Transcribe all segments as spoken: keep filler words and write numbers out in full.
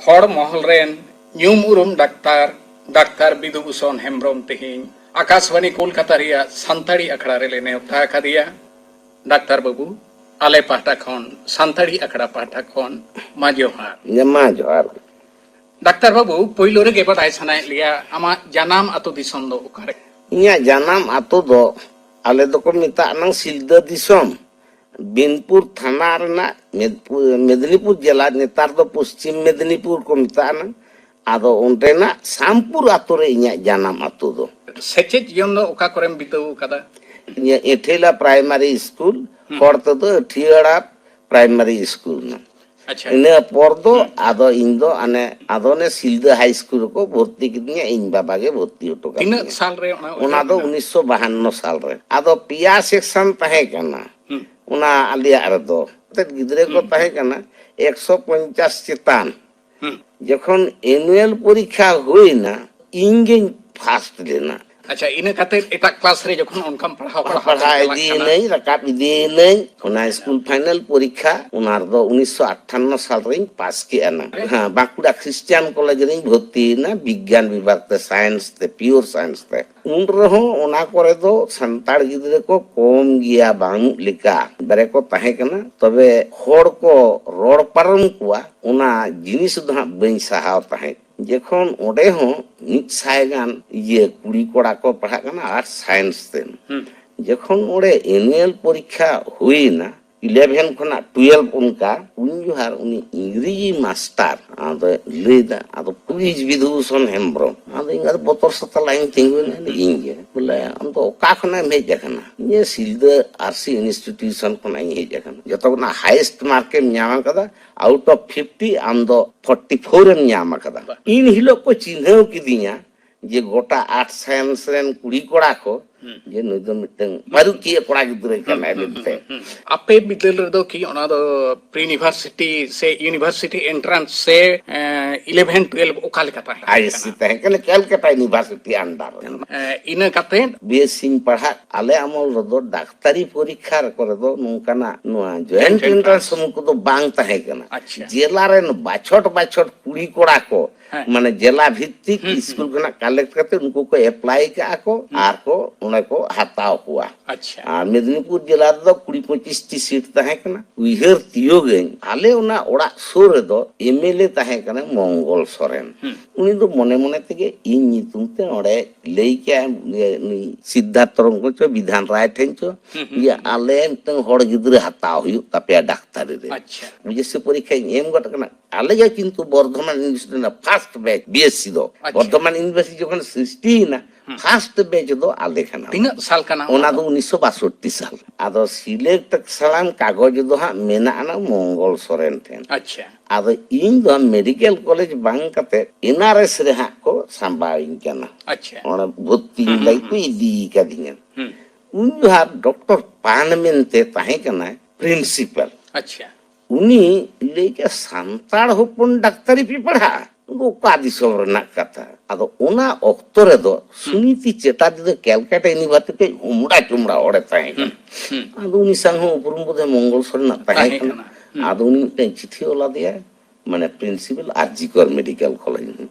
ᱦᱚᱲ ᱢᱚᱦᱚᱞ ᱨᱮᱱ ᱧᱩᱢ ᱩᱨᱩᱢ ᱰᱟᱠᱛᱟᱨ, ᱰᱟᱠᱛᱟᱨ ᱵᱤᱫᱩ ᱵᱷᱩᱥᱚᱱ ᱦᱮᱢᱵᱨᱚᱢ ᱛᱮᱦᱮᱧ ᱟᱠᱟᱥᱵᱟᱱᱤ ᱠᱳᱞᱠᱟᱛᱟ ᱨᱮᱭᱟᱜ ᱥᱟᱱᱛᱟᱲᱤ ᱟᱠᱷᱲᱟ ᱨᱮᱞᱮ ᱱᱮᱣᱛᱟ ᱟᱠᱟᱫᱮᱭᱟ᱾ ᱰᱟᱠᱛᱟᱨ ᱵᱟᱹᱵᱩ, ᱟᱞᱮ ᱯᱟᱦᱴᱟ ᱠᱷᱚᱱ, ᱥᱟᱱᱛᱟᱲᱤ ᱟᱠᱷᱲᱟ ᱯᱟᱦᱴᱟ ᱠᱷᱚᱱ ᱢᱟ ᱡᱚᱦᱟᱨ᱾ ᱡᱮ ᱢᱟ ᱡᱚᱦᱟᱨ᱾ ᱰᱟᱠᱛᱟᱨ ᱵᱟᱹᱵᱩ, ᱯᱳᱭᱞᱳ ᱨᱮᱜᱮ ᱵᱟᱰᱟᱭ ᱥᱟᱱᱟᱭᱮᱫ ᱞᱮᱭᱟ, ᱟᱢᱟᱜ ᱡᱟᱱᱟᱢ ᱟᱹᱛᱩ ᱫᱤᱥᱚᱢ ᱫᱚ ᱚᱠᱟᱨᱮ? ᱤᱧᱟᱹᱜ ᱡᱟᱱᱟᱢ ᱟᱹᱛᱩ ᱫᱚ ᱟᱞᱮ ᱫᱚᱠᱚ ᱢᱮᱛᱟᱜ ᱱᱟᱝ ᱥᱤᱞᱫᱟᱹ ᱫᱤᱥᱚᱢ, ᱵᱤᱱᱯᱩᱨ ᱛᱷᱟᱱᱟ ᱨᱮᱱᱟᱜ ᱢᱮᱫᱯᱩ-, ᱢᱮᱫᱽᱱᱤᱯᱩᱨ ᱡᱮᱞᱟ, ᱱᱮᱛᱟᱨ ᱫᱚ ᱯᱚᱥᱪᱤᱢ ᱢᱮᱫᱽᱱᱤᱯᱩᱨ ᱠᱚ ᱢᱮᱛᱟᱜ ᱱᱟᱝ᱾ ᱟᱫᱚ ᱚᱸᱰᱮᱱᱟᱜ ᱥᱟᱢᱯᱩᱨ ᱟᱹᱛᱩ ᱨᱮ ᱤᱧᱟᱹᱜ ᱡᱟᱱᱟᱢ ᱟᱹᱛᱩ ᱫᱚ᱾ ᱥᱮᱪᱮᱫ ᱡᱤᱭᱚᱱ ᱫᱚ ᱚᱠᱟ ᱠᱚᱨᱮᱢ ᱵᱤᱛᱟᱹᱣ ᱟᱠᱟᱫᱟ? ᱤᱧᱟᱹᱜ ᱮᱴᱷᱮᱞᱟ ᱯᱨᱟᱭᱢᱟᱨᱤ ᱥᱠᱩᱞ, ᱦᱩᱸ᱾ ᱦᱚᱲ ᱛᱮᱫᱚ ᱟᱹᱴᱷᱤᱭᱟᱹᱲᱟ ᱯᱨᱟᱭᱢᱟᱨᱤ ᱥᱠᱩᱞ ᱱᱟᱝ᱾ ᱟᱪᱪᱷᱟ᱾ ᱤᱱᱟᱹ ᱯᱚᱨ ᱫᱚ ᱦᱩᱸ᱾ ᱟᱫᱚ ᱤᱧ ᱫᱚ ᱟᱱᱮ ᱟᱫᱚ ᱚᱱᱮ ᱥᱤᱞᱫᱟᱹ ᱦᱟᱭ ᱥᱠᱩᱞ ᱨᱮᱠᱚ ᱵᱷᱚᱨᱛᱤ ᱠᱤᱫᱤᱧᱟ, ᱤᱧ ᱵᱟᱵᱟ ᱜᱮ ᱵᱷᱚᱨᱛᱤ ᱦᱚᱴᱚ ᱛᱤᱱᱟᱹᱜ ᱠᱟᱫᱤᱧᱟ᱾ ᱥᱟᱞ ᱨᱮ ᱚᱱᱟ ᱩᱭᱦᱟᱹᱨ ᱚᱱᱟ ᱫᱚ ᱢᱮᱱᱟᱜᱼᱟ? ᱩᱱᱤᱥᱥᱚ ᱵᱟᱦᱟᱱᱱᱚ ᱥᱟᱞ ᱨᱮ᱾ ᱟᱫᱚ ᱯᱮᱭᱟ ᱥᱮᱠᱥᱚᱱ ᱛᱟᱦᱮᱸ ᱠᱟᱱᱟ ᱦᱩᱸ᱾ ᱚᱱᱟ ᱟᱞᱮᱭᱟᱜ ᱨᱮᱫᱚ᱾ ᱮᱱᱛᱮᱫ ᱜᱤᱫᱽᱨᱟᱹ ᱠᱚ ᱦᱩᱸ᱾ ᱛᱟᱦᱮᱸ ᱠᱟᱱᱟ ᱮᱠᱥᱚ ᱯᱚᱧᱪᱟᱥ ᱪᱮᱛᱟᱱ᱾ ᱦᱩᱸ᱾ ᱡᱚᱠᱷᱚᱱ ᱮᱱᱩᱭᱟᱞ ᱯᱚᱨᱤᱠᱠᱷᱟ ᱦᱩᱭᱱᱟ, ᱤᱧ ᱜᱤᱧ ᱯᱷᱟᱥᱴ ᱞᱮᱱᱟ᱾ ᱟᱪᱪᱷᱟ, ᱤᱱᱟᱹ ᱠᱟᱛᱮ ᱮᱴᱟᱜ ᱠᱞᱟᱥ ᱨᱮ ᱡᱚᱠᱷᱚᱱ ᱚᱱᱠᱟᱢ ᱯᱟᱲᱦᱟᱣ ᱯᱟᱲᱦᱟᱣ ᱯᱟᱲᱦᱟᱣ ᱛᱮᱢ ᱪᱟᱞᱟᱜ ᱠᱟᱱᱟ? ᱤᱫᱤᱭᱮᱱᱟᱹᱧ, ᱨᱟᱠᱟᱵ ᱤᱫᱤᱭᱮᱱᱟᱹᱧ᱾ ᱚᱱᱟ ᱥᱠᱩᱞ ᱯᱷᱟᱭᱱᱟᱞ ᱯᱚᱨᱤᱠᱠᱷᱟ, ᱚᱱᱟ ᱨᱮᱫᱚ ᱩᱱᱤᱥᱥᱚ ᱟᱴᱴᱷᱟᱱᱱᱚ ᱥᱟᱞ ᱨᱤᱧ ᱯᱟᱥ ᱠᱮᱜᱼᱟ ᱱᱟᱝ᱾ ᱦᱮᱸ, ᱵᱟᱸᱠᱩᱲᱟ ᱠᱷᱨᱤᱥᱴᱤᱭᱟᱱ ᱠᱚᱞᱮᱡᱽ ᱨᱤᱧ ᱵᱷᱚᱨᱛᱤᱭᱮᱱᱟ, ᱵᱤᱜᱽᱜᱟᱱ ᱵᱤᱵᱷᱟᱜᱽ ᱛᱮ, ᱥᱟᱭᱮᱱᱥ ᱛᱮ, ᱯᱤᱭᱳᱨ ᱥᱟᱭᱮᱱᱥ ᱛᱮ᱾ ᱩᱱ ᱨᱮᱦᱚᱸ ᱚᱱᱟ ᱠᱚᱨᱮ ᱫᱚ ᱥᱟᱱᱛᱟᱲ ᱜᱤᱫᱽᱨᱟᱹ ᱠᱚ ᱠᱚᱢ ᱜᱮᱭᱟ, ᱵᱟᱹᱱᱩᱜ ᱞᱮᱠᱟ ᱵᱟᱨᱮ ᱠᱚ ᱛᱟᱦᱮᱸ ᱠᱟᱱᱟ᱾ ᱛᱚᱵᱮ ᱦᱚᱲ ᱠᱚ ᱨᱚᱲ ᱯᱟᱨᱚᱢ ᱠᱚᱣᱟ, ᱚᱱᱟ ᱡᱤᱱᱤᱥ ᱫᱚ ᱦᱟᱸᱜ ᱵᱟᱹᱧ ᱥᱟᱦᱟᱣ ᱛᱟᱦᱮᱸᱫ᱾ ᱡᱚᱠᱷᱚᱱ ᱚᱸᱰᱮ ᱦᱚᱸ ᱢᱤᱫ ᱥᱟᱭ ᱜᱟᱱ ᱤᱭᱟᱹ ᱠᱩᱲᱤ ᱠᱚᱲᱟ ᱠᱚ ᱯᱟᱲᱦᱟᱜ ᱠᱟᱱᱟ ᱟᱨᱴᱥ ᱥᱟᱭᱮᱱᱥ ᱛᱮ᱾ ᱦᱩᱸ᱾ ᱡᱚᱠᱷᱚᱱ ᱚᱸᱰᱮ ᱮᱱᱩᱭᱟᱞ ᱯᱚᱨᱤᱠᱠᱷᱟ ᱦᱩᱭᱱᱟ, ᱤᱞᱮᱵᱷᱮᱱ ᱠᱷᱚᱱᱟᱜ ᱴᱩᱭᱮᱞᱵᱷ ᱚᱱᱠᱟ, ᱩᱱ ᱡᱚᱦᱟᱨ ᱩᱱᱤ ᱤᱝᱨᱮᱡᱤ ᱢᱟᱥᱴᱟᱨ ᱟᱫᱚᱭ ᱞᱟᱹᱭᱫᱟ, ᱟᱫᱚ ᱠᱩᱲᱤ ᱵᱤᱫᱷᱩᱵᱷᱩᱥᱚᱱ ᱦᱮᱢᱵᱨᱚᱢ, ᱟᱫᱚ ᱤᱧ ᱟᱫᱚ ᱵᱚᱛᱚᱨ ᱥᱟᱛᱟᱞᱟᱜ ᱤᱧ ᱛᱤᱸᱜᱩᱭᱮᱱᱟ, ᱤᱧ ᱜᱮ ᱵᱚᱞᱮ, "ᱟᱢ ᱫᱚ ᱚᱠᱟ ᱠᱷᱚᱱᱟᱜ ᱮᱢ ᱦᱮᱡ ᱟᱠᱟᱱᱟ?" "ᱤᱧ ᱥᱤᱞᱫᱟᱹ ᱟᱨᱥᱤ ᱤᱱᱥᱴᱤᱴᱤᱭᱩᱥᱚᱱ ᱠᱷᱚᱱᱟᱜ ᱤᱧ ᱦᱮᱡ ᱟᱠᱟᱱᱟ, ᱡᱚᱛᱚ ᱠᱷᱚᱱᱟᱜ ᱦᱟᱭᱮᱥᱴ ᱢᱟᱨᱠ ᱮᱢ ᱧᱟᱢ ᱟᱠᱟᱫᱟ, ᱟᱣᱩᱴ ᱚᱯᱷ ᱯᱷᱤᱯᱴᱤ ᱟᱢ ᱫᱚ ᱯᱷᱚᱨᱴᱤ ᱯᱷᱳᱨ ᱮᱢ ᱧᱟᱢ ᱟᱠᱟᱫᱟ᱾" ᱤᱱ ᱦᱤᱞᱳᱜ ᱠᱚ ᱪᱤᱱᱦᱟᱹᱣ ᱠᱤᱫᱤᱧᱟ ᱡᱮ ᱜᱚᱴᱟ ᱟᱨᱴᱥ ᱥᱟᱭᱮᱱᱥ ᱨᱮᱱ ᱠᱩᱲᱤ ᱠᱚᱲᱟ ᱠᱚ ᱡᱮ ᱱᱩᱭ ᱫᱚ ᱢᱤᱫᱴᱟᱝ ᱯᱟᱹᱨᱩᱠᱷᱤᱭᱟᱹ ᱠᱚᱲᱟ ᱜᱤᱫᱽᱨᱟᱹ ᱠᱟᱱᱟᱭ ᱢᱮᱱᱛᱮ᱾ ᱟᱯᱮ ᱵᱤᱫᱟᱹᱞ ᱨᱮᱫᱚ ᱠᱤ ᱚᱱᱟ ᱫᱚ ᱯᱨᱤ ᱤᱭᱩᱱᱤᱵᱷᱟᱨᱥᱤᱴᱤ ᱥᱮ ᱤᱭᱩᱱᱤᱵᱷᱟᱨᱥᱤᱴᱤ ᱮᱱᱴᱨᱟᱱᱥ ᱥᱮ ᱤᱞᱮᱵᱷᱮᱱ ᱴᱩᱭᱮᱞᱵᱷ ᱚᱠᱟ ᱞᱮᱠᱟ ᱛᱟᱦᱮᱸ ᱟᱭᱮᱥᱥᱤ ᱛᱟᱦᱮᱸ ᱠᱟᱱᱟ, ᱠᱮᱞᱠᱟᱴᱟ ᱤᱭᱩᱱᱤᱵᱷᱟᱨᱥᱤᱴᱤ ᱟᱱᱰᱟᱨ ᱨᱮ᱾ ᱮ, ᱤᱱᱟᱹ ᱠᱟᱛᱮ ᱵᱤᱭᱮᱥᱥᱤᱧ ᱯᱟᱲᱦᱟᱜ, ᱟᱞᱮ ᱟᱢᱚᱞ ᱨᱮᱫᱚ ᱰᱟᱠᱛᱟᱨᱤ ᱯᱚᱨᱤᱠᱠᱷᱟ ᱠᱚᱨᱮ ᱫᱚ ᱱᱚᱝᱠᱟᱱᱟᱜ ᱱᱚᱣᱟ ᱡᱚᱭᱮᱱᱴ ᱡᱚᱭᱮᱱᱴ ᱮᱱᱴᱨᱟᱱᱥ ᱮᱱᱴᱨᱟᱱᱥ ᱥᱚᱢᱚᱭ ᱠᱚᱫᱚ ᱵᱟᱝ ᱛᱟᱦᱮᱸ ᱠᱟᱱᱟ᱾ ᱟᱪᱪᱷᱟ᱾ ᱡᱮᱞᱟ ᱨᱮᱱ ᱵᱟᱪᱷᱚᱴ ᱵᱟᱪᱷᱚᱴ ᱠᱩᱲᱤ ᱠᱚᱲᱟ ᱠᱚ ᱦᱮᱸ᱾ ᱢᱟᱱᱮ ᱡᱮᱞᱟ ᱵᱷᱤᱛᱛᱤᱠ ᱦᱩᱸ, ᱦᱩᱸ᱾ ᱥᱠᱩᱞ ᱠᱷᱚᱱᱟᱜ ᱠᱟᱞᱮᱠᱴ ᱠᱟᱛᱮ ᱩᱱᱠᱩ ᱠᱚ ᱮᱯᱞᱟᱭ ᱠᱟᱜᱼᱟ ᱠᱚ ᱟᱨ ᱠᱚ ᱚᱸᱰᱮ ᱠᱚ ᱦᱟᱛᱟᱣ ᱠᱚᱣᱟ᱾ ᱟᱪᱪᱷᱟ᱾ ᱟᱨ ᱢᱮᱫᱽᱱᱤᱯᱩᱨ ᱡᱮᱞᱟ ᱨᱮᱫᱚ ᱠᱩᱲᱤ ᱯᱚᱸᱪᱤᱥ ᱴᱤ ᱥᱤᱴ ᱛᱟᱦᱮᱸ ᱠᱟᱱᱟ᱾ ᱩᱭᱦᱟᱹᱨ ᱛᱤᱭᱳᱜᱟᱹᱧ, ᱟᱞᱮ ᱚᱱᱟ ᱚᱲᱟᱜ ᱥᱩᱨ ᱨᱮᱫᱚ ᱮᱢᱮᱞᱮ ᱛᱟᱦᱮᱸ ᱠᱟᱱᱟ ᱢᱚᱝᱜᱚᱞ ᱥᱚᱨᱮᱱ᱾ ᱦᱩᱸ᱾ ᱩᱱᱤ ᱫᱚ ᱢᱚᱱᱮ ᱢᱚᱱᱮ ᱛᱮᱜᱮ ᱤᱧ ᱧᱩᱛᱩᱢ ᱛᱮ ᱚᱸᱰᱮ ᱞᱟᱹᱭ ᱠᱮᱜᱼᱟ, ᱩᱱᱤ ᱥᱤᱫᱽᱫᱷᱟᱨᱛᱷᱚ ᱨᱚᱝᱜᱚ ᱪᱚ ᱵᱤᱫᱷᱟᱱ ᱨᱟᱭ ᱴᱷᱮᱱ ᱪᱚ, ᱦᱩᱸ, ᱦᱩᱸ, ᱡᱮ ᱦᱩᱸ᱾ ᱟᱞᱮ ᱢᱤᱫᱴᱟᱝ ᱦᱚᱲ ᱜᱤᱫᱽᱨᱟᱹ ᱦᱟᱛᱟᱣ ᱦᱩᱭᱩᱜ ᱛᱟᱯᱮᱭᱟ ᱰᱟᱠᱛᱟᱨᱤ ᱨᱮ᱾ ᱟᱪᱪᱷᱟ᱾ ᱵᱤᱭᱮᱥᱥᱤ ᱯᱚᱨᱤᱠᱠᱷᱟᱧ ᱮᱢ ᱜᱚᱫ ᱠᱟᱱᱟ᱾ ᱟᱞᱮ ᱜᱮ ᱠᱤᱱᱛᱩ ᱵᱚᱨᱫᱷᱚᱢᱟᱱ ᱤᱭᱩᱱᱤᱵᱷᱟᱨᱥᱤᱴᱤ ᱨᱮᱱᱟᱜ ᱯᱷᱟᱥᱴ ᱵᱮᱪ ᱵᱤᱭᱮᱥᱥᱤ ᱫᱚ᱾ ᱟᱪᱪᱷᱟ᱾ ᱵᱚᱨᱫᱷᱚᱢᱟᱱ ᱤᱭᱩᱱᱤᱵᱷᱟᱨᱥᱤᱴᱤ ᱡᱚᱠᱷᱚᱱ ᱥᱨᱤᱥᱴᱤᱭᱮᱱᱟ, ᱦᱩᱸ᱾ ᱯᱷᱟᱥᱴ ᱵᱮᱪ ᱫᱚ ᱟᱞᱮ ᱠᱟᱱᱟ᱾ ᱛᱤᱱᱟᱹᱜ ᱥᱟᱞ ᱠᱟᱱᱟ ᱚᱱᱟ ᱚᱱᱟ ᱫᱚ ᱩᱱᱤᱥᱥᱚ ᱵᱟᱥᱚᱴᱴᱤ ᱥᱟᱞ᱾ ᱟᱫᱚ ᱥᱤᱞᱮᱠᱴ ᱥᱟᱞᱟᱢ ᱠᱟᱜᱚᱡᱽ ᱫᱚ ᱦᱟᱸᱜ ᱢᱮᱱᱟᱜ ᱟᱱᱟ ᱢᱚᱝᱜᱚᱞ ᱥᱚᱨᱮᱱ ᱴᱷᱮᱱ᱾ ᱟᱪᱪᱷᱟ᱾ ᱟᱫᱚ ᱤᱧ ᱫᱚ ᱢᱮᱰᱤᱠᱮᱞ ᱠᱚᱞᱮᱡᱽ ᱵᱟᱝ ᱠᱟᱛᱮ ᱮᱱ ᱟᱨ ᱮᱥ ᱨᱮ ᱦᱟᱸᱜ ᱠᱚ ᱥᱟᱢᱵᱟᱣᱤᱧ ᱠᱟᱱᱟ᱾ ᱟᱪᱪᱷᱟ᱾ ᱚᱸᱰᱮ ᱵᱷᱚᱨᱛᱤ ᱦᱩᱸ, ᱞᱟᱹᱜᱤᱫ ᱦᱩᱸ, ᱠᱚ ᱤᱫᱤ ᱠᱟᱫᱤᱧᱟ᱾ ᱦᱩᱸ᱾ ᱩᱱ ᱡᱚᱦᱟᱜ ᱰᱚᱠᱴᱚᱨ ᱯᱟᱱ ᱢᱮᱱᱛᱮ ᱛᱟᱦᱮᱸ ᱠᱟᱱᱟᱭ ᱯᱨᱤᱱᱥᱤᱯᱟᱞ᱾ ᱟᱪᱪᱷᱟ᱾ ᱩᱱᱤ ᱞᱟᱹᱭ ᱠᱮᱫ, "ᱥᱟᱱᱛᱟᱲ ᱦᱚᱯᱚᱱ ᱰᱟᱠᱛᱟᱨᱤ ᱯᱮ ᱯᱟᱲᱦᱟᱜᱼᱟ?" ᱩᱱ ᱫᱚ ᱚᱠᱟ ᱫᱤᱥᱚᱢ ᱨᱮᱱᱟᱜ ᱠᱟᱛᱷᱟ? ᱟᱫᱚ ᱚᱱᱟ ᱚᱠᱛᱚ ᱨᱮᱫᱚ ᱥᱩᱱᱤᱛᱤ ᱪᱮᱴᱟᱨᱡᱤ ᱫᱚ ᱠᱮᱞᱠᱟᱴᱟ ᱤᱭᱩᱱᱤᱵᱷᱟᱨᱥᱤᱴᱤ ᱠᱷᱚᱱ ᱦᱩᱢᱲᱟ ᱪᱩᱢᱲᱟ ᱦᱚᱲᱮ ᱛᱟᱦᱮᱸ ᱠᱟᱱᱟ᱾ ᱦᱩᱸ᱾ ᱟᱫᱚ ᱩᱱᱤ ᱥᱟᱶ ᱦᱚᱸ ᱩᱯᱨᱩᱢ ᱵᱳᱫᱷᱚᱭ ᱢᱚᱝᱜᱚᱞ ᱥᱚᱨᱮᱱᱟᱜ ᱛᱟᱦᱮᱸ ᱛᱟᱦᱮᱸ ᱠᱟᱱᱟ᱾ ᱠᱟᱱᱟ᱾ ᱦᱩᱸ᱾ ᱟᱫᱚ ᱩᱱᱤ ᱢᱤᱫᱴᱟᱝ ᱪᱤᱴᱷᱤ ᱚᱞ ᱟᱫᱮᱭᱟ, ᱢᱟᱱᱮ ᱯᱨᱤᱱᱥᱤᱯᱟᱞ ᱟᱨ ᱡᱤ ᱠᱚᱨ ᱢᱮᱰᱤᱠᱮᱞ ᱠᱚᱞᱮᱡᱽ᱾